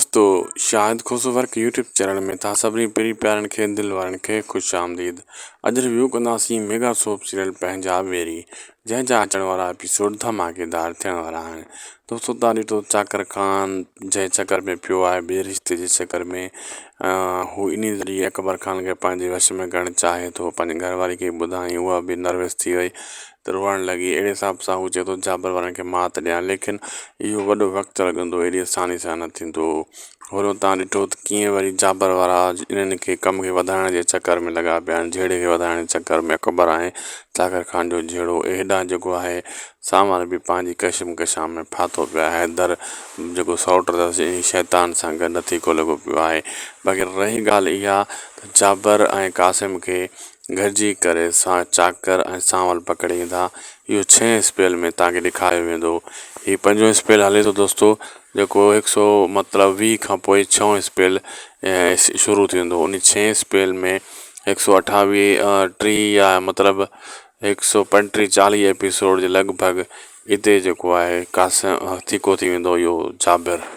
دوستو Shahid Khoso work YouTube channel ۾ توهان سڀني پرين پيارن کي دل وارن کي خوش آمديد اڄ ريويو ڪنداسين ميگا سوپ سيريل پنهنجا ويري جنهن جا اچڻ وارا ايپيسوڊ ڌماڪيدار ٿيڻ وارا آهن دوستو توهان ڏٺو چاڪر خان جنهن چڪر ۾ پيو آهي بي رشتي جي چڪر ۾ هو انهي ذريعي اڪبر خان کي پنهنجي وش ۾ ڪرڻ چاهي ٿو پنهنجي گهر واري کي ٻڌائين اها به نروس ٿي وئي ته روئڻ لڳي. اهڙي حساب سان هو چئي ٿو جابر وارن کي مات ڏيان ليڪن اهو وڏو وقت لڳندو ايڏي آساني سان نه ٿيندو. هورو تان ڏٺو ته ڪيئن وري جابر وارا انهن کي ڪم کي وڌائڻ جي چڪر ۾ لڳا پيا آهن جهيڙي کي وڌائڻ جي چڪر ۾ اڪبر ۽ چاڪر خان جو جهيڙو هيڏانهن جيڪو آهي سامان به پنهنجي ڪشم ڪشام ۾ ڦاٿو پيو آهي حيدر جيڪو سئوٽ اٿس انهي شيطان سان گڏ نٿي ڪو لڳو پيو آهي باقي رهي ڳالهه اها ته جابر ۽ قاسم کي گڏجي ڪري سان چاڪر ۽ سانول پڪڙي ايندا. اهو ڇهين اسپيل ۾ توهان کي ڏيکاريو ويندو. هي پنجون اسپيل هلي ٿو دوستو جيڪو هڪ سو مطلب ويهه کان پوء ڇهون اسپيل شروع ٿيندو ان ڇهين اسپيل ۾ هڪ سو اٺاويهه ٽيهه يا مطلب هڪ سو پنٽيهه چاليهه ايپيسوڊ جي لڳ ڀڳ اتي جيڪو آهي قاسم هٿيڪو ٿي ويندو اهو جابر.